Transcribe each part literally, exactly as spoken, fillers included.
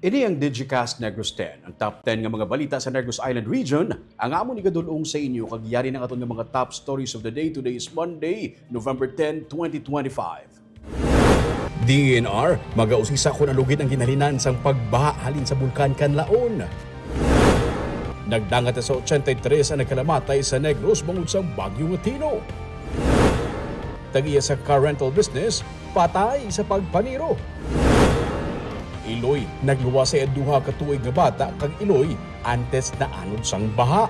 Ini ang Digicast Negros ten, ang top ten nga mga balita sa Negros Island Region, ang amon igadul-ong sa inyo kag yari na ang aton nga mga top stories of the day. Today is Monday, November ten, twenty twenty-five. D E N R, magausisa kon alugid ang ginhalinan sang pagbaha halin sa Bulkan Kanlaon. Nagdangat na sa ochenta y tres ang nagkalamatay sa Negros bangod sa bagyo nga Tino. Tag-iya sa car rental business, patay sa pagpaniro. Iloy, nagluwas sa duha ka tuig nga bata kag Iloy antes na anod sang baha.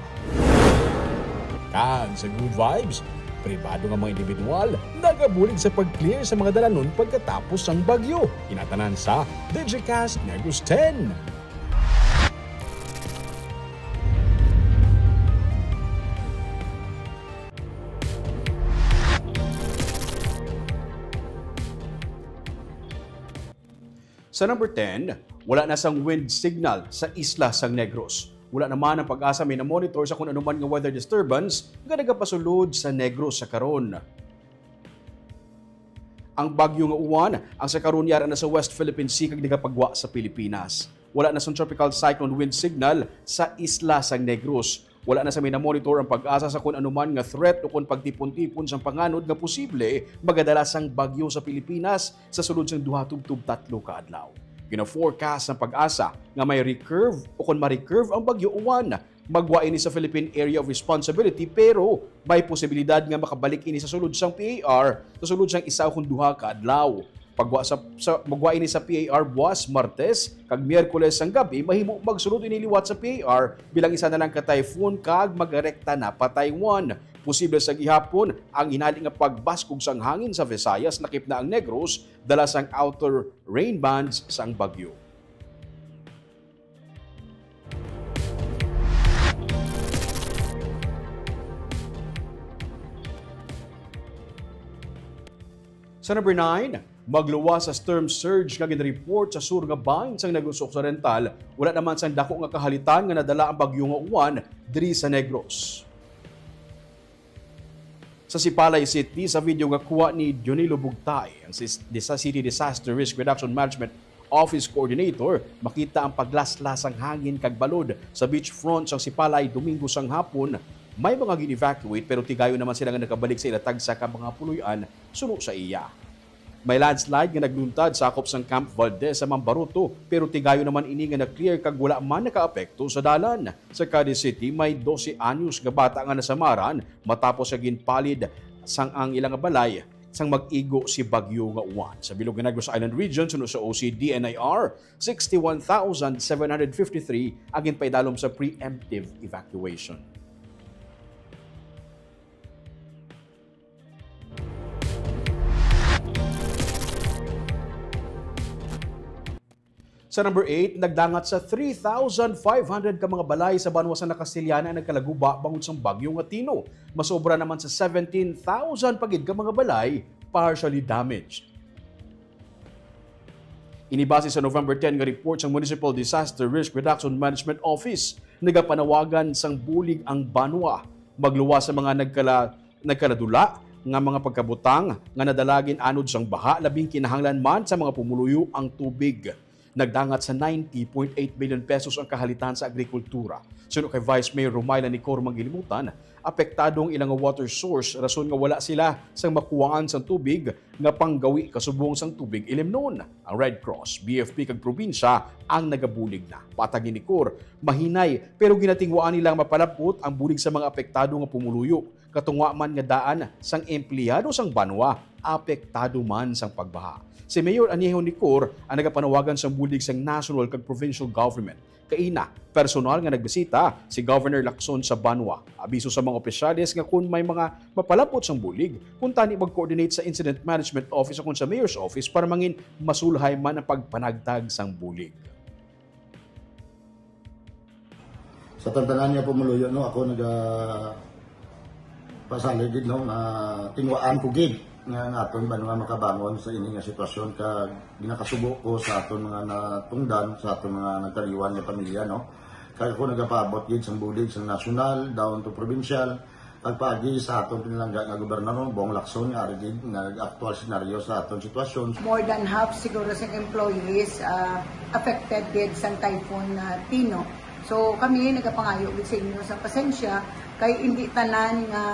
Kag sa Good Vibes, pribado nga mga individual nagabulig sa pag-clear sa mga dalanon pagkatapos sang bagyo. Inatanan sa Digicast Negros ten. Sa number ten, wala na sang wind signal sa isla sang Negros. Wala naman ang PAGASA may na-monitor sa kung anuman nga weather disturbance nga nagapasulod sa Negros sa karon. Ang bagyo nga Uwan ang sa karon yara na sa West Philippine Sea kag nagapagwa sa Pilipinas. Wala na sang tropical cyclone wind signal sa isla sang Negros. Wala na sa may na-monitor ang PAGASA sa kun anuman nga threat o kon pagtipon-tipon sang panganod nga posible magadala sang bagyo sa Pilipinas sa sulod sang duha tubtob tatlo ka adlaw. Gina-forecast sang PAGASA nga may recurve o kon ma-recurve ang bagyo Uwan. Magwa ini sa Philippine Area of Responsibility, pero may posibilidad nga makabalik ini sa sulod sang P A R sa sulod sang isa o kon duha ka adlaw. Pagwa sa, sa, magwa ini sa P A R buwas Martes kag Miyerkules sang gabi, mahimo magsulod ini liwat sa P A R bilang isa na lang ka typhoon kag magarekta na pa Taiwan. Posible sa gihapon ang inali nga pagbaskog sang hangin sa Visayas, lakip na ang Negros, dala sang outer rain bands sang bagyo. Sa number nine, magluwas sa storm surge nga ginreport sa sur nga bahin sang Negros Occidental, wala naman sang dako nga kahalitan nga nadala ang bagyo nga Uwan diri sa Negros. Sa Sipalay City, sa video nga kuha ni Dionilo Bugtay, ang sis-, disa-, City Disaster Risk Reduction Management Office Coordinator, makita ang paglaslas sang hangin kag balod sa beachfront sang Sipalay Domingo sang hapon. May mga gin-evacuate, pero tigayon naman sila nga nakabalik sa ila tagsa ka mga puloy-an suno sa iya. May landslide nga nagluntad sakop sang Camp Valdez sa Mambaroto, pero tigayon naman ini nga na-clear kag wala man nakaapekto sa dalan. Sa Cadiz City, may dose anyos nga bata nga nasamaran matapos nga ginpalid sang ang ila nga balay sang mag-igo si Bagyo nga Uwan. Sa bilog nga Negros Island Region, suno sa O C D N I R, sixty-one thousand seven hundred fifty-three ang ginpaidalom sa preemptive evacuation. Sa number eight, nagdangat sa three thousand five hundred ka mga balay sa banwa sa Nakasiliana ang nagkalaguba bangod sang bagyo nga Tino. Masobra naman sa seventeen thousand pa gid ka mga balay partially damaged. Ini base sa November ten nga report sang Municipal Disaster Risk Reduction Management Office. Nagapanawagan sang bulig ang banwa magluwas sa mga nagkala-, nagkaladula nga mga pagkabutang nga nadala gin-anod sang baha, labing kinahanglan man sa mga pumuluyo ang tubig. Nagdangat sa ninety point eight million pesos ang kahalitan sa agrikultura. Suno kay Vice Mayor Romayla Nicor Mangilimutan, apektado ang ilang water source, rason nga wala sila sang makuhaan sang tubig nga panggawi kasubong sang tubig ilimnon. Ang Red Cross, B F P kag probinsya ang nagabulig na. Patag ni Nicor, mahinay, pero ginatinguhaan nila nga mapalabot ang bulig sa mga apektado nga pumuluyo. Katungwa man nga daan sang empleyado sang banwa, apektado man sang pagbaha. Si Mayor Añejo Nicor ang nagapanawagan sang bulig sang national kag provincial government. Kaina, personal nga nagbisita si Governor Lacson sa banwa. Abiso sa mga opisyales nga kun may mga mapalabot sang bulig, kuntani mag-coordinate sa Incident Management Office o kon sa Mayor's Office para mangin masulhay man ang pagpanagtag sang bulig. Sa tantanan nga pumuluyo, no, ako naga pasalig gid, no, nga tinguhaan ko gid nga ang aton banwa makabangon sa ini nga sitwasyon, kag ginakasubo ko sa aton mga natungdan, sa aton mga nagkaliwan nga pamilya, no. Kag ako nagapaabot gid sang bulig sang nasyonal down to probinsyal, Pagpaagi sa aton pinalangga nga Gobernador Bong Lacson nga ari gid nga nag-aktual senaryo sa aton sitwasyon. More than half siguro sa employees ah, affected gid sang Typhoon ah, Tino. So kami nagapangayo gid sa inyo sa pasensya kay hindi tanan nga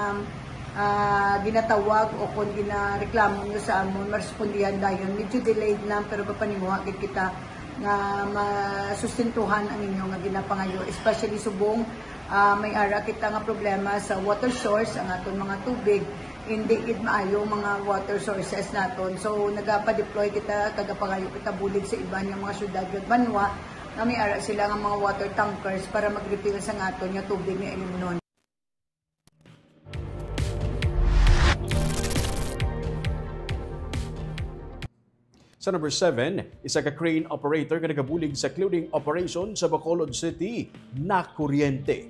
ah, ginatawag o kon ginareklamo nyo sa amon marespondihan dayon. Medyo delayed lang pero gapaninguha gid kita nga masustentuhan ang inyo nga ginapangayo, especially subong ah, may ara kita nga problema sa water source, ang aton mga tubig, hindi gid maayo mga water sources naton. So nagapa-deploy kita, kagapangayo kita bulig sa iban nga mga syudad ug banwa nga may ara sila nga mga water tankers para mag-refill sa aton nga tubig nga ilimnon. Sa number seven, isa ka crane operator nga nagabulig sa clearing operation sa Bacolod City nakuryente.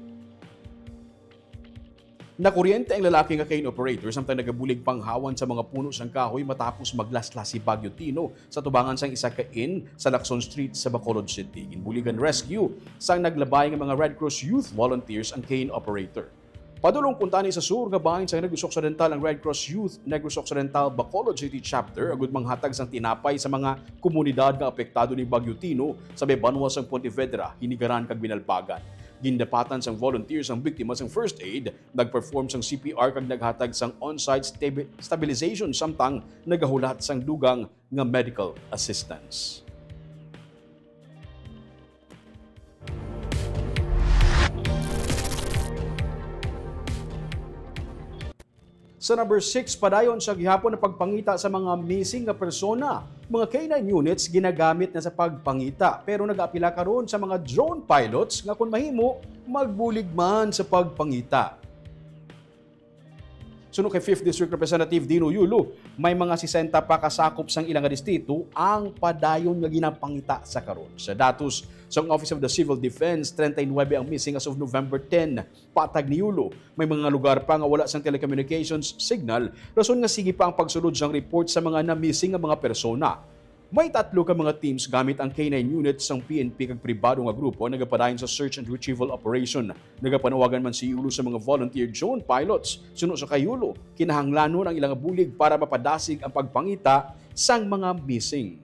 Nakuryente ang lalaki nga crane operator samtang nagabulig panghawan sa mga puno sang kahoy matapos maglaslas si Bagyo Tino sa tubangan sang isa ka inn sa Lacson Street sa Bacolod City. Ginbuligan rescue sang naglabay nga mga Red Cross Youth volunteers ang crane operator. Padulong kuntani sa sur nga bahin sa Negros Occidental ang Red Cross Youth Negros Occidental Bacolod City Chapter agud manghatag sang tinapay sa mga komunidad nga apektado ni Bagyo Tino sa may banwa sang Pontevedra, Hinigaran kag Binalbagan. Gindapatan sang volunteers ang biktima sang first aid, nagperform sang C P R kag naghatag sang on-site stabi- stabilization samtang nagahulat sang dugang nga medical assistance. Sa number six, padayon sa gihapon ang pagpangita sa mga missing nga persona. Mga K nine units ginagamit na sa pagpangita, pero nagaapila karon sa mga drone pilots nga kun mahimo, magbulig man sa pagpangita. Suno kay Fifth District Representative Dino Yulo, may mga sesenta pa ka sakop sang ila nga distrito ang padayon nga ginapangita sa karon. Sa datos sang Office of the Civil Defense, treinta y nueve ang missing as of November ten. Patag ni Yulo, may mga lugar pa nga wala sang telecommunications signal, rason nga sige pa ang pagsulod sang report sa mga na-missing nga mga persona. May tatlo ka mga teams gamit ang K nine unit sang P N P kag pribado nga grupo nagapadayon sa search and retrieval operation. Nagapanawagan man si Yulo sa mga volunteer drone pilots. Suno sa kay Yulo, kinahanglanon ang ilang bulig para mapadasig ang pagpangita sang mga missing.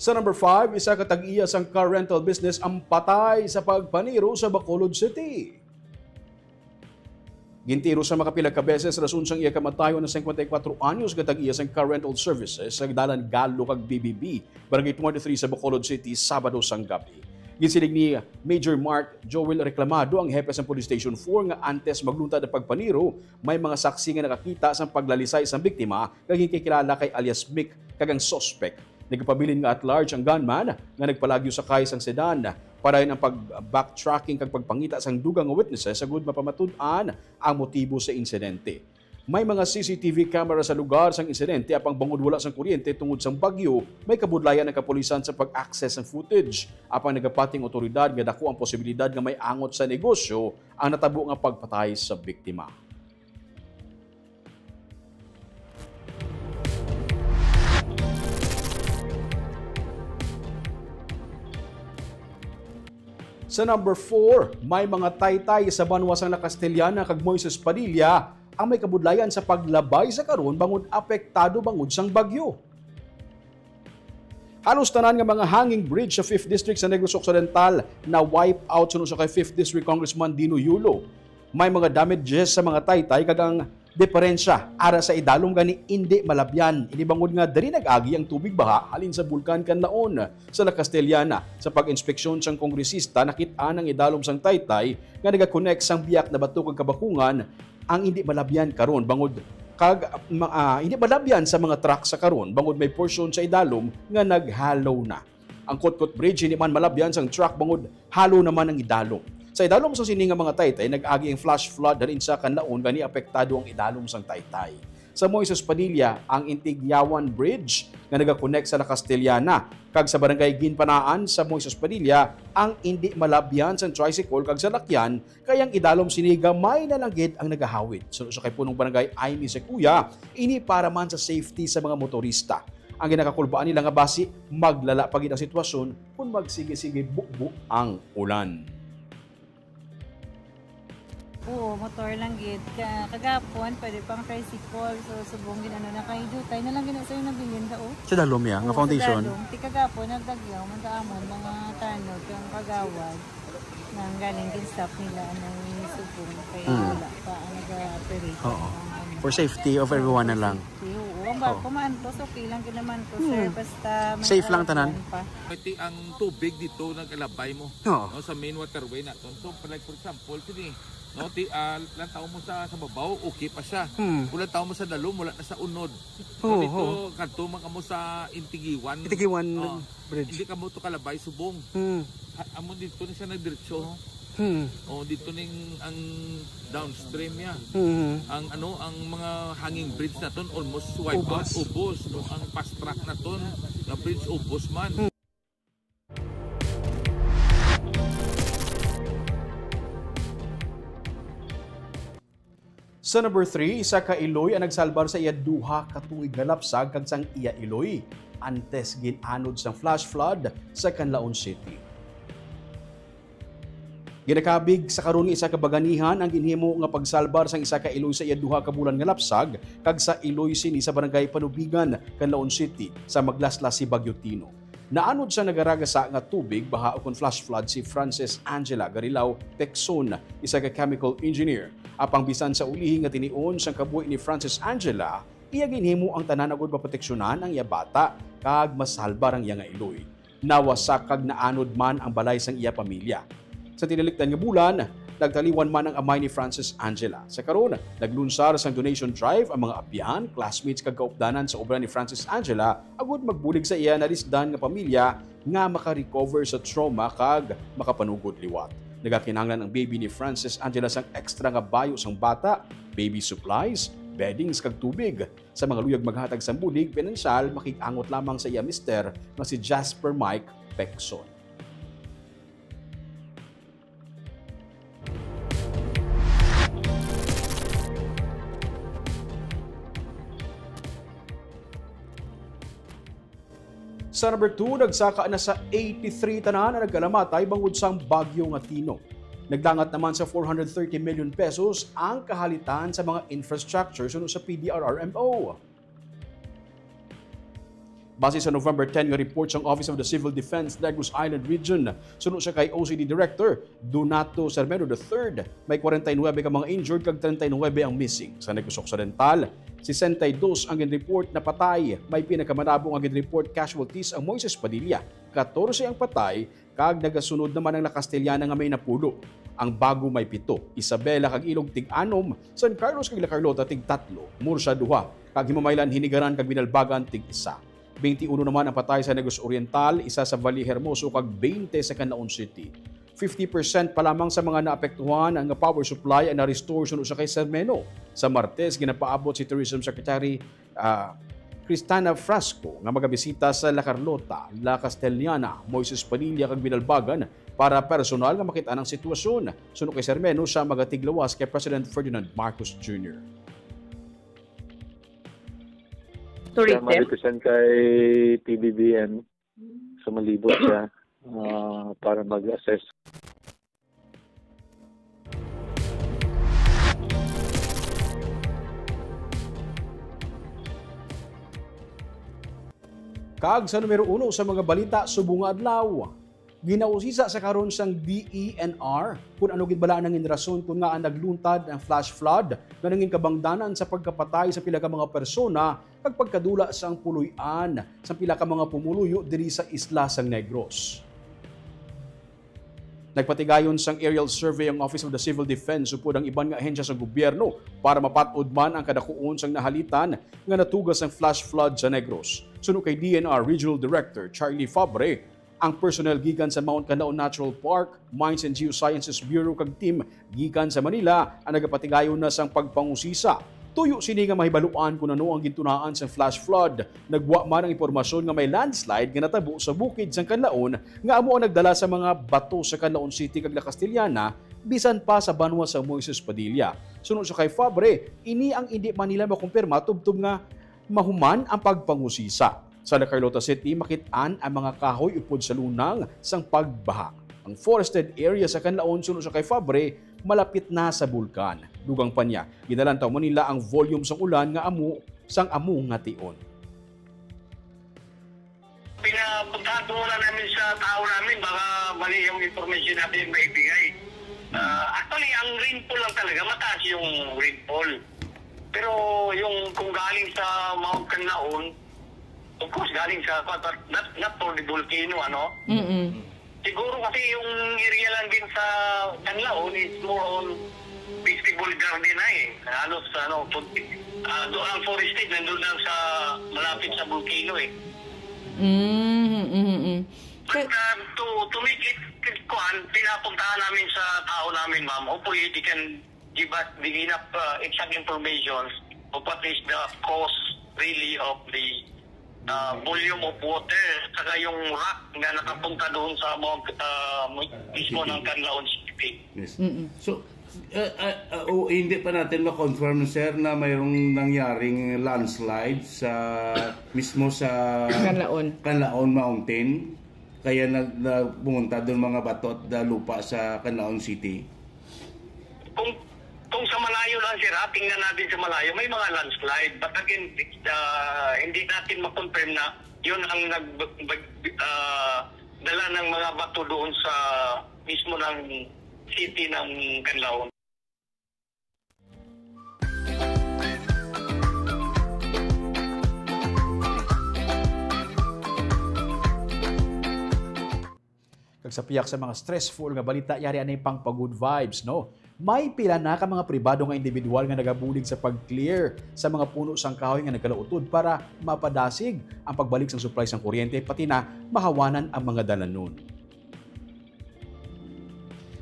Sa number five, isa ka tag-iya sang car rental business ang patay sa pagpaniro sa Bacolod City. Gintiro sa makapila ka beses rason sang iya kamatayon ang singkwenta y kuwatro anyos nga tag-iya sang car rental services sa dalan Galo kag B B B, Barangay twenty-three sa Bacolod City, Sabado sang gabi. Ginsiling ni Major Mark Joel Reclamado, ang hepe sang Police Station four, nga antes magluntad ang pagpaniro, may mga saksi nga nakakita sang paglalisay sang biktima kag ginkilala kay alias Mick kag ang suspek. Nagapabilin nga at large ang gunman nga nagpalagyo sakay sang sedan. Padayon ang pag-backtracking kag pagpangita sang dugang nga witnesses agud mapamatud-an ang motibo sa insidente. May mga C C T V camera sa lugar sang insidente, apang bangod wala sang kuryente tungod sang bagyo, may kabudlayan ang kapulisan sa pag-access sang footage. Apang nagapati ang awtoridad nga daku ang posibilidad nga may angot sa negosyo ang natabo nga pagpatay sa biktima. Sa number four, may mga taytay sa banwa sang La Castellana kag Moises Padilla ang may kabudlayan sa paglabay sa karon bangod apektado bangod sang bagyo. Halos tanan nga mga hanging bridge sa Fifth District sa Negros Occidental na-wipe out suno sa kay Fifth District Congressman Dino Yulo. May mga damages sa mga taytay kag ang diperensya ara sa idalom gani indi malabyan. Ini bangod nga diri nag-agi ang tubig baha halin sa Bulkan Kanlaon sa La Castellana. Sa pag-inspeksyon sang kongresista, nakit-an ang idalom sang taytay nga nagakonek sang Biak na Bato kag Kabakungan ang hindi malabyan karon bangod kag ma- ah, hindi malabyan sa mga truck sa karon bangod may porsyon sa idalom nga nag-hollow na. Ang Kutkot Bridge hindi man malabyan sang truck bangod hollow naman ang idalom. Sa idalom sa sini nga mga taytay, nag-agi ang flash flood halin sa Kanlaon gani apektado ang idalom sang taytay. Sa Moises Padilla ang Intigyawan Bridge nga nagakonek sa La Castellana, kag sa Barangay Ginpanaan sa Moises Padilla ang indi malabyan sang tricycle kag salakyan, kay ang idalom sini gamay na lang gid ang nagahawid. Suno sa kay Punong Barangay Aimee Secuya, ini para man sa safety sa mga motorista. Ang ginakakulbaan nila nga basi maglala pa gid ang sitwasyon kung magsige-sige bubo ang ulan. Oo, motor lang gid. Ka kagapon, pwede pang tricycle. So, subong gid ano na kay dutay na lang gina sa yung nabilin da, oh. Sa dalom ya, nga Oo, sa foundation. Dalom. Ti kagapon, nagdagyaw, man sa amon, mga tanod, yung kagawad. Nang galing gin-stop nila, ano, yung subong. Kay Hmm. wala pa, ang nag-operate. Oo. Ang ano. For safety of everyone na lang. Safety, oo. Ang barko Oo. maantos, okay lang gid naman to, sir. Hmm. Basta may Safe lang tanan. alarm pa. Pati ang tubig dito nag-alabay mo, Oo. no, sa main waterway naton. So, like, for example, sini, no, ti, ah, lantaw mo sa, sa babaw, okay pa siya. Hmm. Kung lantaw mo sa dalom, wala na sa unod. So, Oo, dito, oo. kadto man kamo sa Intigiwan. Intigiwan Oo. Bridge. Hindi kamo to kalabay, subong. Hmm. Ha, amo dito na siya nagdiretso. Hmm. Oh, dito ning ang downstream niya. Hmm. Ang ano, ang mga hanging bridge naton almost wipe out, Ubos. ubos, no? Ang fast track naton, na bridge ubos man. Hmm. Sa number three, isa ka iloy ang nagsalbar sa iya duha ka tuig nga lapsag kag sang iya iloy antes gin-anod sang flash flood sa Canlaon City. Ginakabig sa karon nga isa ka baganihan ang ginhimo nga pagsalbar sang isa ka iloy sa iya duha ka bulan nga lapsag kag sa iloy sini sa Barangay Panubigan, Canlaon City, sa maglaslas si Bagyo Tino. Naanod sa nagaragasa nga tubig, baha ukon flash flood si Frances Angela Garilao Tecson, isa ka chemical engineer. Apang bisan sa ulihi nga tinion sang kabuhi ni Frances Angela, iya ginhimo ang tanan agud maproteksyonan ang iya bata kag masalbar ang iya nga iloy. Nawasak kag naanod man ang balay sang iya pamilya. Sa tinalikdan nga bulan, nagtaliwan man ang amay ni Frances Angela. Sa karon, naglunsar sang donation drive ang mga abyan, classmates kag kaupdanan sa obra ni Frances Angela agud magbulig sa iya nalisdan nga pamilya nga maka-recover sa trauma kag makapanugod liwat. Nagakinahanglan ang baby ni Frances Angela sang extra nga bayo sang bata, baby supplies, beddings kag tubig. Sa mga luyag maghatag sang bulig pinansyal, makig-angot lamang sa iya mister nga si Jasper Mike Pecson. Sa number two, nagsaka na sa eighty-three tanan ang nagkalamatay bangod sang Bagyo nga Tino. Nagdangat naman sa four hundred thirty million pesos ang kahalitan sa mga infrastructure suno sa P D R R M O. Base sa November ten nga report sang Office of the Civil Defense Negros Island Region, suno sa kay O C D Director Donato Sermeno the third, may kwarenta y nuebe ka mga injured kag treinta y nuebe ang missing. Sa Negros Occidental, sesenta y dos ang ginreport na patay. May pinakamadamo nga ginreport casualties ang Moises Padilla, katorse ang patay, kag nagasunod naman ang La Castellana nga may napulo. Ang Bago may pito, Isabela kag Ilog tig-anom, San Carlos kag La Carlota tig-tatlo, Murcia duha, kag Himamaylan, Hinigaran kag Binalbagan tig-isa. Twenty-uno naman ang patay sa Negros Oriental, isa sa Valle Hermoso kag twenty sa Canlaon City. Fifty percent pa lamang sa mga naapektuhan nga power supply ang na-restore suno sa kay Sermeno. Sa Martes, ginapaabot si Tourism Secretary, ah, Cristana Frasco nga magabisita sa La Carlota, La Castellana, Moises Padilla kag Binalbagan para personal nga makit-an ang sitwasyon. Suno kay Sermeno, siya magatiglawas kay President Ferdinand Marcos Junior. Siya Tourism. ma-represent kay P B B M sa Malibo siya, ah, para mag-assess. Kag sa numero uno sa mga balita subong nga adlaw, ginausisa sa karon sang D E N R kung ano gid bala ang nangin rason kung ngaa nagluntad ang flash flood nga nangin kabangdanan sa pagkapatay sa pila ka mga persona kag pagkadula sang puloy-an sang pila ka mga pumuluyo diri sa isla sang Negros. Nagpatigayon sang aerial survey ang Office of the Civil Defense upod ang iban nga ahensya sa gobyerno para mapat-od man ang kadakuon sang nahalitan nga natuga sang flash flood sa Negros. Suno kay D N R Regional Director Charlie Fabre, ang personnel gikan sa Mount Canlaon Natural Park, Mines and Geosciences Bureau kag team gikan sa Manila ang nagapatigayon na sang pagpangusisa. Tuyo sini nga mahibaluan kon ano ang gintunaan sang flash flood. Nagwa man ang impormasyon nga may landslide nga natabo sa bukid sang Kanlaon nga amo ang nagdala sa mga bato sa Kanlaon City kag La Castellana, bisan pa sa banwa sa Moises Padilla. Suno sa kay Fabre, ini ang indi man nila makumpirma tubtob nga mahuman ang pagpangusisa. Sa La Carlota City, makit-an ang mga kahoy upod sa lunang sang pagbaha. Ang forested area sa Kanlaon, suno sa kay Fabre, malapit na sa bulkan. Dugang pa niya, ginalantaw man nila ang volume sang ulan nga amo sang amo nga tion. Pinapuntahan po muna namin sa tao namin, baka mali yung information natin maibigay. Ah, actually, ang rainfall lang talaga, mataas yung rainfall. Pero yung kung galing sa Mount Kanlaon, of course, galing sa, but not, not for the volcano, ano? Mm-mm. Siguro kasi yung area lang din sa Kanlaon is more on festival garden na eh. Halos, ano, to, ah, doon ang forested, nandun lang sa, malapit sa volcano eh. Mm, mm, mm. But, Ka- uh, to, to make it, kuan, pinapuntahan namin sa tao namin, ma'am. Hopefully, they can give us the enough, uh, exact information of what is the cause really of the, uh, volume of water, saka yung rock nga nakapunta doon sa mga, uh, mismo ng Kanlaon City. Yes. Mm-mm. So, uh, uh, uh, oh, hindi pa natin ma-confirm, sir, na mayroong nangyaring landslide sa mismo sa Kanlaon. Kanlaon Mountain. Kaya nag-, na pumunta doon mga bato at, uh, lupa sa Kanlaon City. Kung, kung sa malayo lang, sir, ha, tingnan natin sa malayo, may mga landslide. But again, uh, hindi natin ma-confirm na yun ang nag-, uh, dala ng mga bato doon sa mismo ng city ng Kanlaon. Kag sa pihak sa mga stressful nga balita, yari anay pang pa-good vibes, no? May pila na ka mga pribado nga individual nga nagabulig sa pag-clear sa mga puno sang kahoy nga nagkalautod para mapadasig ang pagbalik sang supply sang kuryente, pati na mahawanan ang mga dalanon.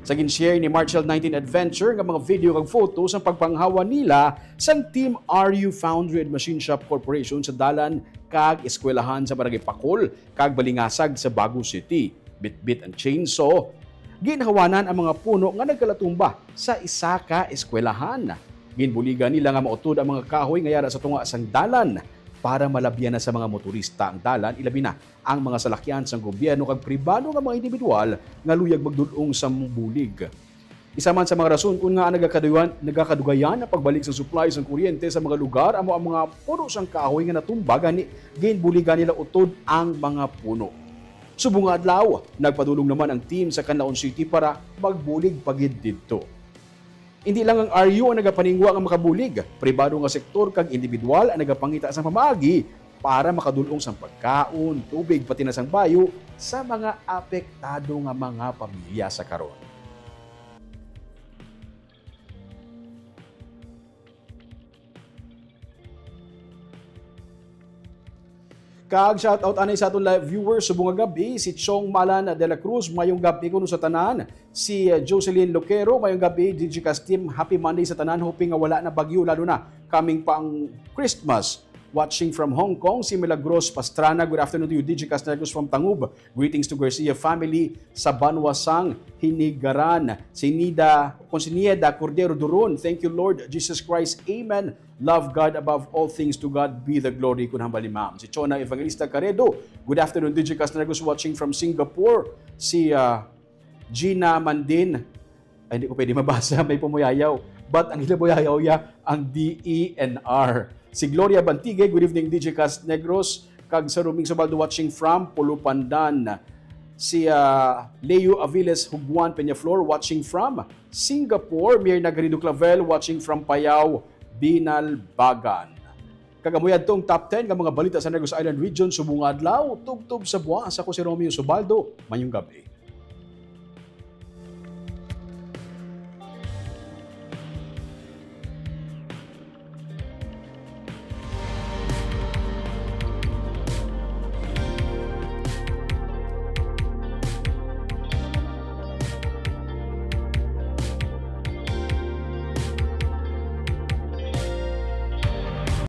Sa gin-share ni Marshall nineteen Adventure nga mga video kag photo sang pagpanghawa nila sang Team R U Foundry and Machine Shop Corporation sa dalan kag eskwelahan sa Barangay Pakol kag Balingasag sa Bago City. Bitbit ang chainsaw, ginhawanan ang mga puno nga nagkalatumba sa isa ka eskwelahan. Ginbuligan nila nga mautod ang mga kahoy nga yara sa tunga sang dalan para malabyan na sa mga motorista ang dalan, ilabi na ang mga salakyan sang gobyerno kag pribado nga mga individual nga luyag magdul-ong sa bulig. Isa man sa mga rason kon ngaa nagakaduyan-, nagakadugayan ang pagbalik sa supply sang kuryente sa mga lugar amo ang mga puno sang kahoy nga natumba, gani ginbuligan nila utod ang mga puno. Subong nga adlaw, nagpadulong naman ang team sa Canlaon City para magbulig pa gid didto. Indi lang ang R U ang nagapaningwa nga makabulig, pribado nga sektor kag individual ang nagapangita sang pamaagi para makadul-ong sang pagkaon, tubig, pati na sang bayo sa mga apektado nga mga pamilya sa karon. Kag shout out anay sa aton live viewers subong nga gab-i, si Chong Malan de la Cruz, mayong gab-i kuno sa tanan. Si, uh, Jocelyn Loquero, mayong gab-i, Digicast team, happy Monday sa tanan, hoping nga wala na bagyo, lalo na coming pa ang Christmas. Watching from Hong Kong, si Milagros Pastrana, good afternoon to you, Digicast Negros from Tangub. Greetings to Garcia family sa banwa sang Hinigaran. Si Nida, kon si Nieda Cordero Duron, thank you Lord Jesus Christ, amen. Love God above all things, to God be the glory, kun hambal ni ma'am. Si Chona Evangelista Caredo, good afternoon, Digicast Negros watching from Singapore. Si, ah, Gina Mandin, ay, hindi ko pwede mabasa, may pumuyayaw. But ang ila muyayaw ya, ang D E N R. Si Gloria Bantigue, good evening, Digicast Negros. Kag sa Ruming Subaldo watching from Pulupandan. Si, ah, Leo Aviles Hugwan Peñaflor watching from Singapore. Mirna Garrido Clavel watching from Payao, Binalbagan. Kag amo yadtong top ten nga mga balita sa Negros Island Region subong nga adlaw, tubtob sa buwas. Ako si Romeo Subaldo. Mayong gab-i.